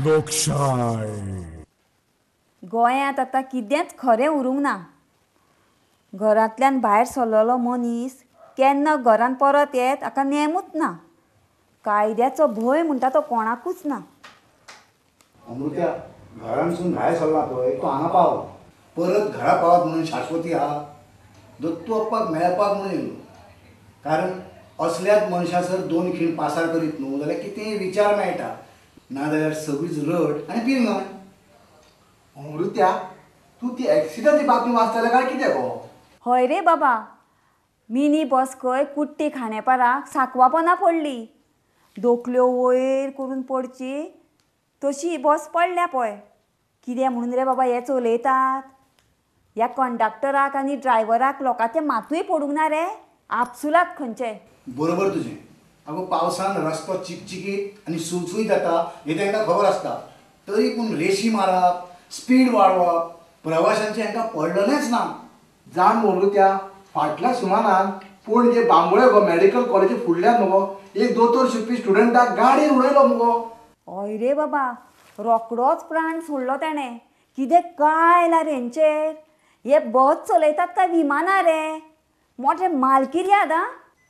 लोकशाय. गोंयांत आतां कितेंच खरें उरूंक ना. घरांतल्यान भायर सरलेलो मनीस केन्ना घरांत परत येत हाका नेमूच ना. कायद्याचो भंय म्हणटा तो कोणाकूच ना. अमृत्या घरांतसून भायर सरला पळय तो हांगा पावलो, परत घरा पावत म्हणून शाश्वती आहा. दत्तू अप्पाक मेळपाक म्हणून येयलो, कारण असल्याच मनशासर दोन खीण पासार करीत न्हू जाल्यार कितेंय विचार मेळटा, नाजाल्यार सगळीच रड आनी पिरंगण. अमृत्या तूं ती एक्सिडंटची बातमी वाचतले काय कितें गो? हय रे बाबा, मिनी बस खंय कुट्टी खांडेपाराक साकवापोना पडली. दोकल्यो वयर करून पडची तशी बस पडल्या पळय. कितें म्हणून रे बाबा हे चलयतात? ह्या कंडक्टराक आनी ड्रायव्हराक लोकांचें मातूय पडूंक ना रे, आपसुलात खंयचे. बरोबर तुजें. आगो पावसान रस्तो चिकचिकीत आनी सुळसुळीत जाता हें तांकां खबर आसता, तरी पूण रेशी मारप, स्पीड वाडोवप प्रवाशांचें हांकां पडलेलेंच ना. जाण अमृत्या, फाटल्या सुमारान पणजे बांबोळे गो मेडिकल कॉलेजी फुडल्यान मगो एक दोतोर शिकपी स्टुडंटाक गाडयेन उडयलो मगो. हय रे बाबा, रोकडोच प्राण सोडलो ताणें. कितें काय आयला रे हेंचेर? हे बस चलयतात काय विमानां रे? मोठे मालकिर्याद. आं,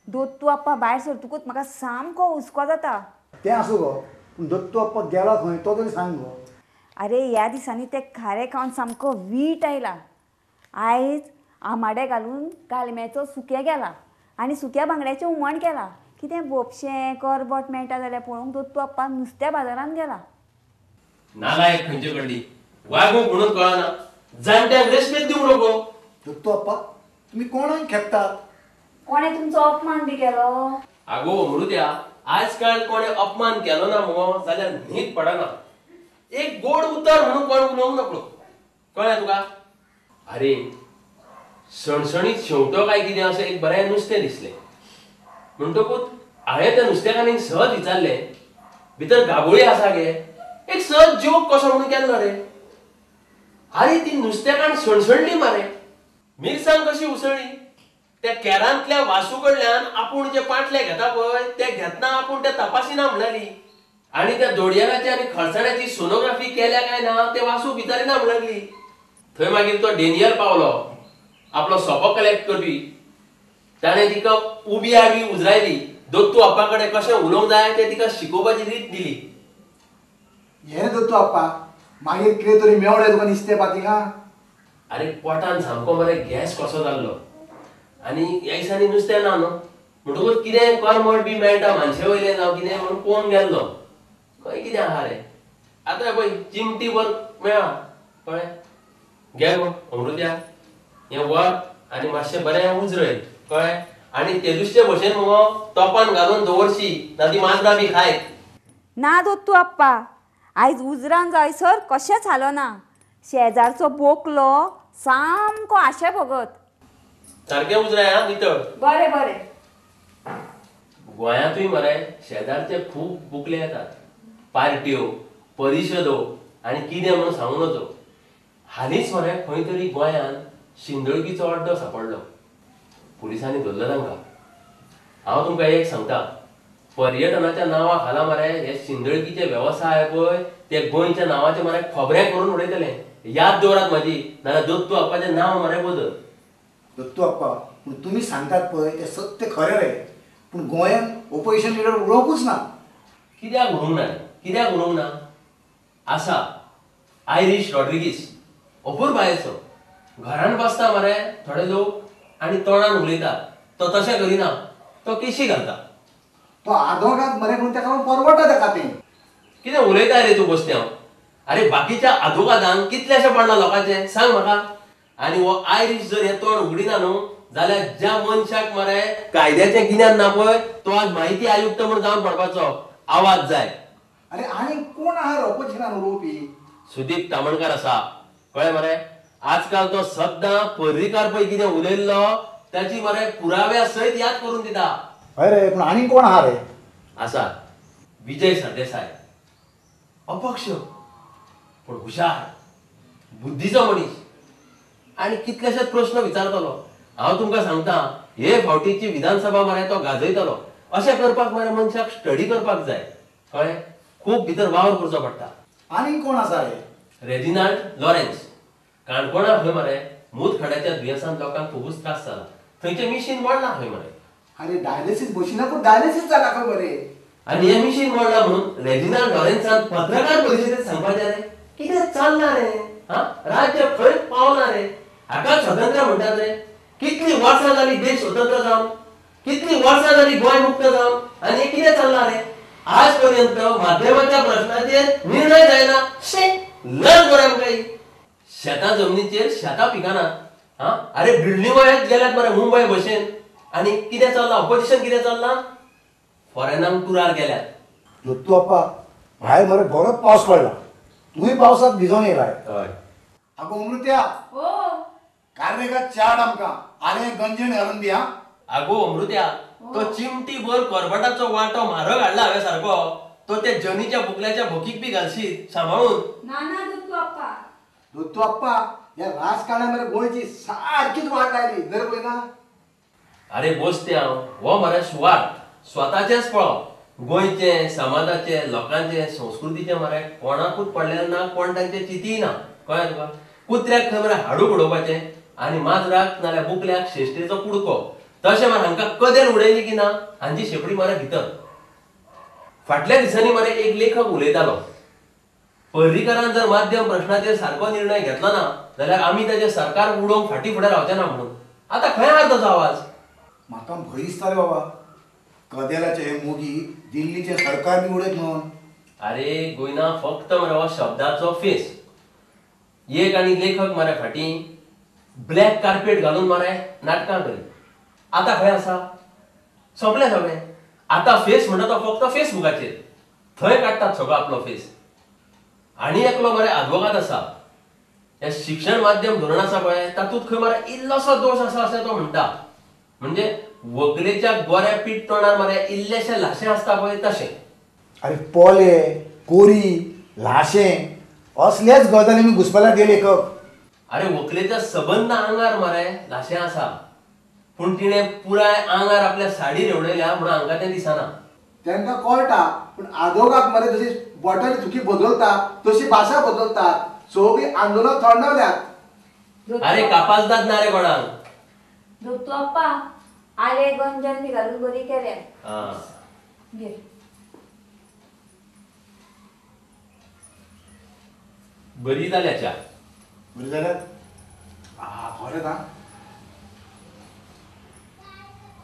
दत्तू आप्पा भायर सरतकूच म्हाका सामको हुस्को जाता. तें आसूं गो, पूण दत्तू आप्पा गेला खंय तो तरी सांग गो. अरे ह्या दिसांनी ते खारें खावन सामको वीट आयला. आयज आमाडे घालून गालम्याचो सुकें केला आनी सुक्या बांगड्याचें हुमण केला. कितें बोपशें करबट मेळटा जाल्यार पळोवंक दत्तू आप्पा नुस्त्या बाजारांत गेला. नालायक खंयचे कडली वागूंक म्हणून कळना, जाणट्यांक रेस्पेद दिवंक नको. दत्तू आप्पा तुमी कोणाक खेपतात? कोणें तुमचो अपमान बी केलो? आगो अमृत्या, आजकाल कोणें अपमान केलो ना मगो जाल्यार न्हीद पडना. एक गोड उतर म्हणून कोण उलोवंक नको, कळ्ळें तुका? अरे सणसणीत शेंवटो काय कितें अशें एक बरें नुस्तें दिसलें, म्हणटकूच हांवें त्या नुस्तेकान्नीक सहज विचारलें, भितर गाबोळी आसा गे? एक सहज जोक कसो म्हणून केल्लो रे. आरे ती नुस्तेकान्न सणसणली मरे, मिरसांग कशी उसळ्ळी. त्या केरांतल्या वासू कडल्यान आपूण जे पांटले घेता पळय ते घेतना आपूण ते तपासिना म्हणली, आनी त्या दोडयेराची आनी खरसाण्याची सोनोग्राफी केल्या काय ना ते वासू विचारिना म्हणली. थंय मागीर तो डेनियल पावलो, आपलो सोपो कलेक्ट करपी. ताणें तिका उबी आडवी उजरायली, दत्तू आप्पा कडेन कशें उलोवंक जाय तें तिका शिकोवपाची रीत दिली. हें दत्तू आप्पा मागीर कितें तरी मेवळें तुका नुस्तें पातिंगा? आरे पोटान सामको मरे गॅस कसो जाल्लो, आनी ह्या दिसांनी नुस्तें ना न्हू, म्हणटकूच कितें करमट बी मेळटा मानशे वयलें जावं कितें म्हणून पळोवंक गेल्लो. खंय कितें आहा रे आतां पळय चिमटी भर मेळ्ळा, कळ्ळें? घे गो अमृत्या हें वर आनी मातशें बरें उजरय, कळ्ळें? आनी ते दुसरे भशेन मगो तोपान घालून दवरशी, ना ती माजरां बी खायत. ना दत्तू आप्पा, आयज उजरान जायसर कशेंच हालना. शेजारचो बोकलो सामको आशे भगत. सारकें उजराय आं, नितळ. बरें बरें. गोंयांतूय मरे शेजारचे खूब बुकले येतात, पार्ट्यो परिशदो आनी कितें म्हणून सांगू नजो. हालींच मरे खंय तरी गोंयांत शिंदळकीचो अड्डो सापडलो, पुलिसांनी धरलो तांकां. हांव तुमकां एक सांगता, पर्यटनाच्या नांवा खाला मरे हे शिंदळकीचे वेवसाय पळय ते गोंयच्या नांवाचे मरे खबरें करून उडयतले. याद दवरात म्हाजी, नाजाल्यार दत्तू आप्पाचें नांव मरे बदल. दत्तू आप्पा, पूण तुमी सांगतात पळय तें सत्य खरें रे, पूण गोंयांत ओपोजिशन लिडर उलोवंकूच ना. कित्याक उरूंक ना? कित्याक उरूंक ना? आसा आयरीश रॉड्रिगीस, अपुरबायेचो. घरान बसता मरे थोडे लोक आनी तोंडान उलयतात, तो तशें करिना, तो केशी घालता. तो आदवोगाद मरे, पूण ताका परवडटा ताका तें. कितें उलयता रे तूं बसत्या? अरे बाकीच्या आदवोगादांक कितलेशें पडलां लोकांचें सांग म्हाका. आनी हो आयरीश जर हें तोंड उगडिना न्हू जाल्यार ज्या मनशाक मरे कायद्याचें गिन्यान ना पळय तो आज माहिती आयुक्त म्हूण जावन पडपाचो. आवाज जाय. अरे आनी कोण आहा ओपोजिशनान उलोवपी? सुदीप तामणकार आसा, कळ्ळें मरे? आजकाल तो सद्दां पर्रीकार पळय कितें उलयल्लो ताची मरे पुराव्या सयत याद करून दिता. हय रे, पूण आनी कोण आहा रे? आसा विजय सरदेसाय, अपक्ष पूण हुशार, बुद्धीचो मनीस आनी कितलेशेच प्रश्न विचारतलो. हांव तुमकां सांगता, हे फावटीची विधानसभा मरे तो गाजयतलो. अशें करपाक मरे मनशाक स्टडी करपाक जाय, कळ्ळें? खूब भितर वावर करचो पडटा. आनीक कोण आसा रे? रेजिनाल्ड लॉरेन्स काणकोणा खंय मरे मूतखड्याच्या दुयेंसान लोकांक खुबूच त्रास जाला, थंयचें मिशीन मोडलां खंय मरे. अरे डायलिसीस मशिना पूण डायलिसीस जाला खंय मरे. आनी हें मिशीन मोडलां म्हणून रेजिनाल्ड लॉरेन्सान पत्रकार परिशदेंत सांगपाचें रे, कितें चल्लां रे? हा, राज्य खंय पावलां रे? हाका स्वतंत्र म्हणटात रे? कितली वर्सां जाली देश स्वतंत्र जावन, कितली वर्सां जाली गोंय मुक्त जावन, आनी हें कितें चल्लां रे? आज पर्यंत माध्यमाच्या प्रश्नाचेर निर्णय जायना. शे लज मरे आमकां. शेतां जमनीचेर शेतां पिकना. हा, अरे बिल्डिंगो येत गेल्यात मरे मुंबय भशेन. आनी कितें चल्लां? ऑपोजिशन कितें चल्लां? फॉरेनाक टुरार गेल्यात. दत्तू आप्पा भायर मरे बरोच पावस पडला, तूंय पावसात भिजोन येयलाय. हय. आगो अमृत्या, कार्रेगा चाड आमकां आलें गंजण घालून दी. हा आगो अमृत्या, तो चिमटी भर करबटाचो वांटो म्हारग हाडला हांवें सारको, तो त्या जनीच्या बुकल्याच्या भोकीक बी घालशीत सांबाळून. ना ना दत्तू आप्पा, दत्तू आप्पा ह्या राजकारणान मरे गोंयची सारकीच वाट लायली जर पळय ना. अरे बोसते हांव हो मरे सुवार्थ स्वताचेच पळोवप, गोंयचें, समाजाचें, लोकांचें, संस्कृतीचें मरे कोणाकूच पडलें ना, कोण तांचें चिंतीय ना. कळ्ळें तुका? कुत्र्याक खंय मरे हाडूक उडोवपाचें आनी माजराक नाल्यार बुकल्याक शेश्टेचो कुडको, तशें मरे हांकां कदेल उडयली की ना हांची शेपडी मरे भितर. फाटल्या दिसांनी मरे एक लेखक उलयतालो, पर्रीकारान जर माध्यम प्रश्नाचेर सारको निर्णय घेतलो ना जाल्यार आमी ताचें सरकार उडोवंक फाटीं फुडें रावचे ना म्हणून. आतां खंय आहा ताचो आवाज? म्हाका भंय दिसता रे बाबा, कदेलाचे हे मोगी दिल्लीचें सरकार बी उडयत म्हणून. अरे गोंयना फक्त मरे हो शब्दाचो फेस. एक आनी लेखक मरे फाटीं ब्लॅक कार्पेट घालून मरे नाटकां करी. आतां खंय आसा? सोंपलें सगळें. आतां फेस म्हणटा तो फक्त फेसबुकाचेर, थंय काडटात सगळो आपलो फेस. आनी एकलो मरे आदवोगाद आसा, हे शिक्षण माध्यम धोरण आसा पळय तातूंत खंय मरे इल्लोसो दोश आसा अशें तो म्हणटा. म्हणजे व्हंकलेच्या गोऱ्या पीठ तोंडार मरे इल्लेशें ल्हाशें आसता पळय तशें. अरे पोले, कोरी, ल्हाशें असल्याच गजालींनी घुसपल्यात हे लेखक. अरे व्हंकलेच्या सबंद आंगार मरे ल्हाशें आसा, पूण तिणें पुराय आंगार आपल्या साडी रेवडयल्या म्हणून हांकां तें दिसना. तांकां कळटा, पूण आदोगाक मरे जशी बोटांनी चुकी बदलता तशी भाशा बदलतात. सगळीं आंदोलनां थंडावल्यात. अरे कापाजदाद ना रे कोणाक. दत्तू आप्पा आले गंजन बी घालून बरी केल्या. घे. बरी जाल्या च्या. बरी जाल्या? खरें ना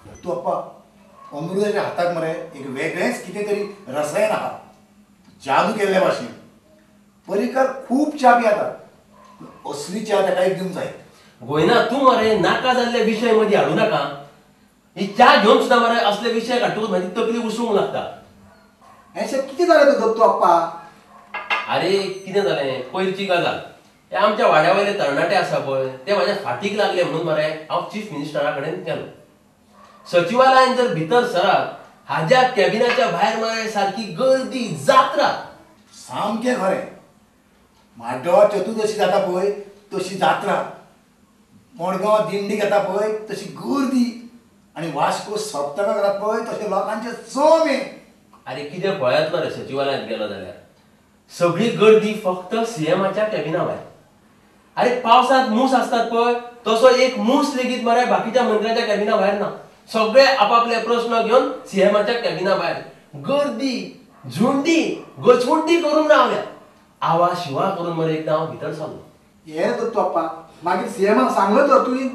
दत्तू आप्पा, अमृताच्या हाताक मरे एक वेगळेंच कितें तरी रसायन आहा, जादू केल्ले भाशेन. पर्रीकार खूब च्या पियेतात, असली च्या ताका एक दिवंक जाय. गोयना तूं मरे नाका जाल्ले विशय मदीं हाडूं नाका. ही च्या घेवन सुद्दां मरे असले विशय काडटकूच म्हाजी तकली उसळूंक लागता. हें कितें जालें दत्तू आप्पा? अरे कितें जालें, पयरची गजाल, हे आमच्या वाड्या वयले तरणाटे आसा पळय ते म्हाज्या फाटीक लागले म्हणून मरे हांव चीफ मिनिस्टरा कडेन गेलो. सचिवालयान जर भितर सरात, हाज्या कॅबिनाच्या भायर मरे सारकी गर्दी, जात्रा. सामकें खरें, म्हाड्डोळा चतुर्दशी जाता पळय तशी जात्रा, मडगांव दिंडी घेता पळय तशी गर्दी, आनी वास्को सप्तकाक जाता पळय तशें लोकांचे चोमे. अरे कितें पळयतलो रे सचिवालयांत गेलो जाल्यार, सगळी गर्दी फक्त सीएमाच्या कॅबिना भायर. अरे पावसांत मूस आसतात पळय तसो एक मूस लेगीत मरे बाकीच्या मंत्र्यांच्या कॅबिना भायर ना. सगळे आपापले प्रश्न घेवन सीएमाच्या कॅबिना भायर गर्दी, झुंडी, गचमुंडी करून रावल्या. आवा शिवा करून मरे एकदां हांव भितर सरलो. हें दत्तू आप्पा, मागीर सीएमाक सांगलो तर तुवें?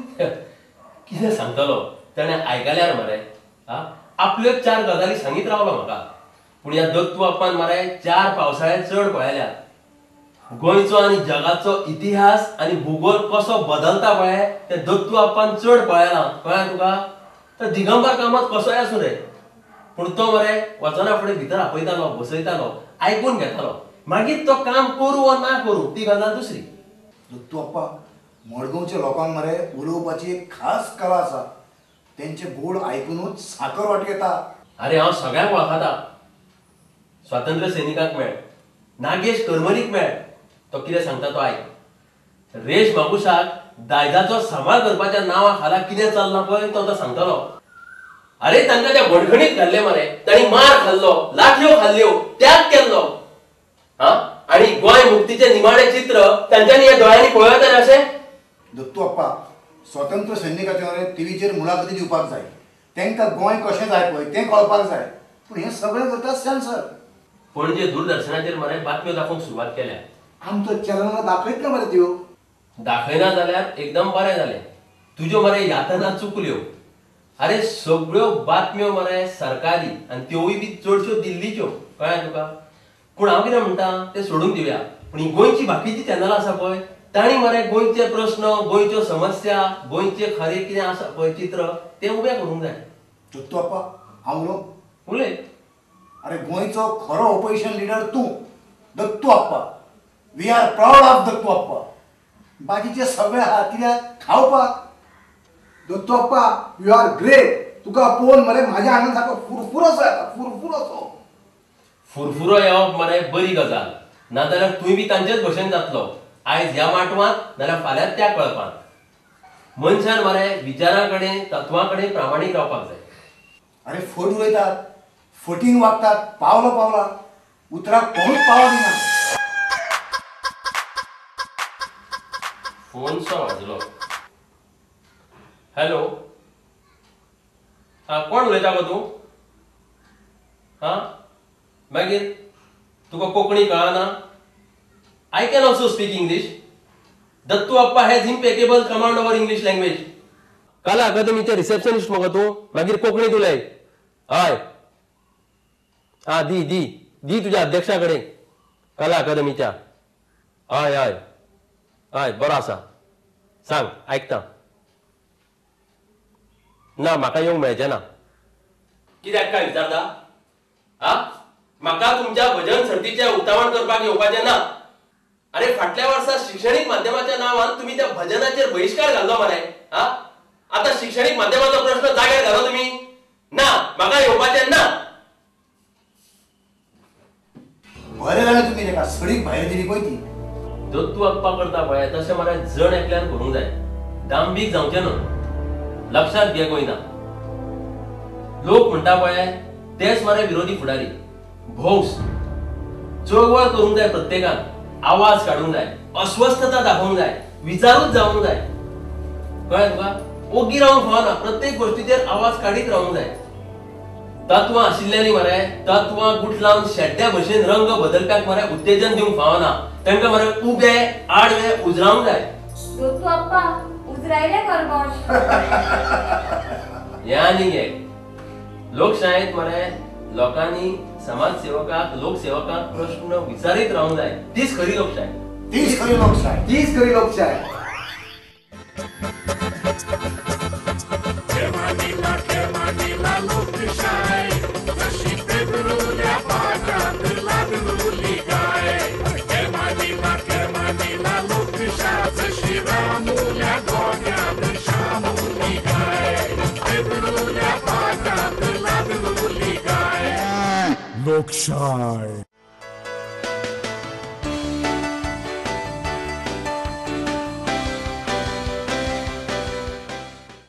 कितें सांगतलो, ताणें आयकल्यार मरे आपल्यो चार गजाली सांगीत रावलो म्हाका. पूण ह्या दत्तू आप्पान मरे चार पावसाळे चड पळयल्यात. गोंयचो आनी जगाचो इतिहास आनी भुगोल कसो बदलता पळय तें दत्तू आप्पान चड पळयलां. कळ्ळें तुका? तर दिगंबर कामत कसोय आसूं रे, पूण तो मरे वचना फुडें भितर आपयतालो, बसयतालो, आयकून घेतालो. मागीर तो काम करूं वा ना करूं ती गजाल दुसरी. दत्तू आप्पा, मडगांवच्या लोकांक मरे उलोवपाची एक खास कला आसा, तेंचे गोड आयकुनूच साकर वाट येता. अरे हांव सगळ्यांक वळखता. स्वातंत्र्य सैनिकांक मेळ, नागेश करमलीक मेळ, तो कितें सांगता तो आयक. रेश बाबूशाक दायजाचो सांबाळ करपाच्या नांवा खाला कितें चल्लां पळय तो सांगतलो. अरे तांकां त्या बडखणीत घाल्ले मरे, तांणी मार खाल्लो, लाठयो खाल्ल्यो, त्याग केल्लो. हा, आनी मुक्तीचें निमाणें चित्र तांच्यांनी ह्या दोळ्यांनी पळोवं येता अशें? दत्तू अप्पा, स्वतंत्र सैनिकाच्या टीव्हीचेर मुलाखती दिवपाक जाय, तांकां गोंय कशें जाय पळय तें कळपाक जाय, पूण हें सगळें करता सेन्सर. पणजे दूरदर्शनाचेर मरे बातम्यो दाखोवंक सुरवात केल्या. आमचो चॅनल दाखयत ना मरे त्यो. दाखयना जाल्यार एकदम बरें जालें. तुज्यो मरे यातना चुकल्यो. अरे सगळ्यो बातम्यो मरे सरकारी आनी त्योय बी चडश्यो दिल्लीच्यो, कळ्ळें तुका? पूण हांव कितें म्हणटा तें सोडून दिवया, पूण ही गोंयची बाकीची चॅनलां आसा पळय तांणी मरे गोंयचे प्रस्न, गोंयच्यो समस्या, गोंयचे खरें कितें आसा पळय चित्र तें उबें करूंक जाय. दत्तू अप्पा, हांव उलोवं? उलय. अरे गोंयचो खरो ऑपोजिशन लिडर तूं, Dattu Appa. We are proud of Dattu Appa. बाकीचे सगळे आहा कित्याक खावपाक. Dattu Appa, you are great. तुका पळोवन मरे म्हाज्या आंगान सारको फुरफुरोसो येता, फुरफुरोसो. फुरफुरो येवप मरे बरी गजाल, नाजाल्यार तूंय बी तांचेच भशेन जातलो. आयज ह्या माटवांत नाजाल्यार फाल्यां त्या कळपांत. मनशान मरे विचारां कडेन, तत्वां कडेन प्रामाणीक रावपाक जाय. अरे फट उलयतात, फटीन वागतात, पावला पावला उतराक कोणूच पावो दिना. Phone so वाजलो. हॅलो, हां कोण उलयता गो तूं? हां मागीर तुका कोंकणी कळना? I can also speak English. Dattu Appa has impeccable command over English language. कला अकादमीचे रिसेप्शनिस्ट मगो तूं, मागीर कोंकणीत उलय. हय, हां दी दी दी तुज्या अध्यक्षा कडेन, कला अकादमीच्या. हय हय हय, बरो आसा, सांग आयकता. ना म्हाका येवंक मेळचें ना. कित्याक काय विचारता? हा, म्हाका तुमच्या भजन सर्तीचें उक्तावण करपाक येवपाचें ना. अरे फाटल्या वर्सा शिक्षणीक माध्यमाच्या नांवान तुमी त्या भजनाचेर बहिश्कार घाल्लो मरे. हा, आतां शिक्षणीक माध्यमाचो प्रश्न जाग्यार घालो तुमी. ना, म्हाका येवपाचें ना. बरें जालें तुमी ताका सडीक भायर दिली पळय ती. दत्तू अप्पा करता पळय तशें मरे जण एकल्यान करूंक जाय. दांबीक जावचें न्हू, लक्षांत घे. गोंयना लोक म्हणटा पळय तेच मरे विरोधी फुडारी. भौस चळवळ करूंक जाय, प्रत्येकान आवाज काडूंक जाय, अस्वस्थता दाखोवंक जाय, विचारूच जावंक जाय. कळ्ळें तुका? ओगी रावंक फावना, प्रत्येक गोश्टीचेर आवाज काडीत रावंक जाय. तत्वां आशिल्ल्यांनी मरे तत्वां गुठलावन शेड्ड्या भशेन रंग बदलप्याक मरे उत्तेजन दिवंक फावना. तांकां मरे उबे आडवे उजरावंक जाय. दत्तू अप्पा, उजरायलें करगोण. हें आनीक एक, लोकशायेंत मरे लोकांनी समाजसेवकाक, लोकसेवकाक प्रश्न विचारीत रावंक जाय. तीच खरी लोकशाय, तीच खरी लोकशाय, तीच खरी लोकशाय. लोकशाय.